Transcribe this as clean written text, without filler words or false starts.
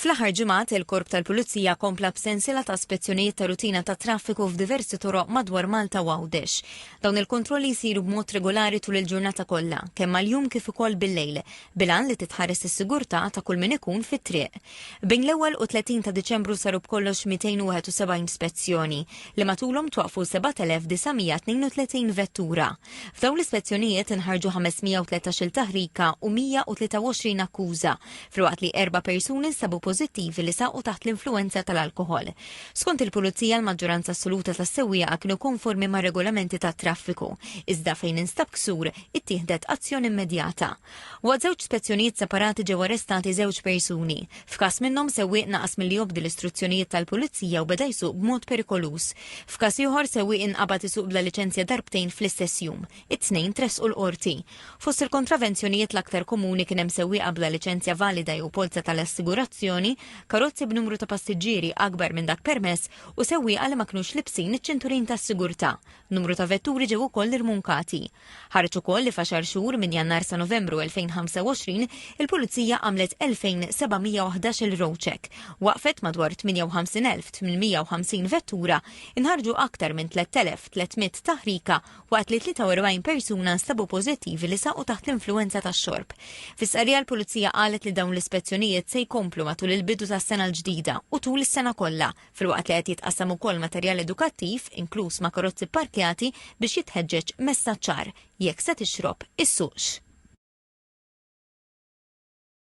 Fl-aħħar ġimgħat, il-Korp tal-Pulizija kompla b'sensiela ta' spezzjonijiet ta' rutina ta' traffiku f'diversi toroq madwar Malta u Għawdex. Dawn il-kontrolli jsiru b'mod regolari tul il-ġurnata kollha, kemm mal-jum kif ukoll bil-lejl, bil-għan li titħares is-sigurtà ta' kull min ikun fit-triq. Bejn l-ewwel u 30 ta' Diċembru saru b'kollox 271 spezzjoni, li matulhom twaqqfu 7,932 vettura. F'dawn l-ispezzjonijiet inħarġu 513-il taħrika u 123 akkuża, filwaqt li erba' persuni nstabu pożittivi li saqu taħt l-influwenza tal-alkoħol. Skont il-Pulizija l-maġġoranza assoluta tas-sewwieqa kienu konformi mar-regolamenti tat-traffiku, iżda fejn instab ksur, ittieħdet azzjoni immedjata. Waqt żewġ spezzjonijiet separati ġew arrestati żewġ persuni. F'każ minnhom sewwieq naqas milli jobdi l-istruzzjonijiet tal-Pulizija u beda jsuq b'mod perikoluż. F'każ ieħor sewwieq inqabad isuq bla liċenzja darbtejn fl-istess jum. It-tnejn tressqu l-Qorti. Fost il-kontravenzjonijiet l-aktar komuni kien hemm sewwieqa bla liċenzja valida jew polza tal-assigurazzjoni, karozzi b'numru ta' passiġġieri akbar minn dak permess u sewwieqa li ma kinux libsin iċ-ċinturin tas-sigurtà. Numru ta' vetturi ġew ukoll irmunkati. Ħareġ ukoll li f'għaxar xhur minn Jannar sa Novembru 2025, il-Pulizija għamlet 2,711-il road check, waqfet madwar 58,850 vettura, inħarġu aktar minn 3,300 taħrika waqt li 43 persuna nstabu pożittivi li saqu taħt l-influwenza tax-xorb. Fi stqarrija l-Pulizija qalet li dawn l-ispezzjonijiet se jkomplu matul il-bidu tas-sena l-ġdida u tul is-sena kollha, filwaqt li qed jitqassam ukoll materjal edukattiv, inkluż ma' karozzi pparkjati, biex jitħeġġeġ messaġġ ċar, jekk se tixrob, issuqx.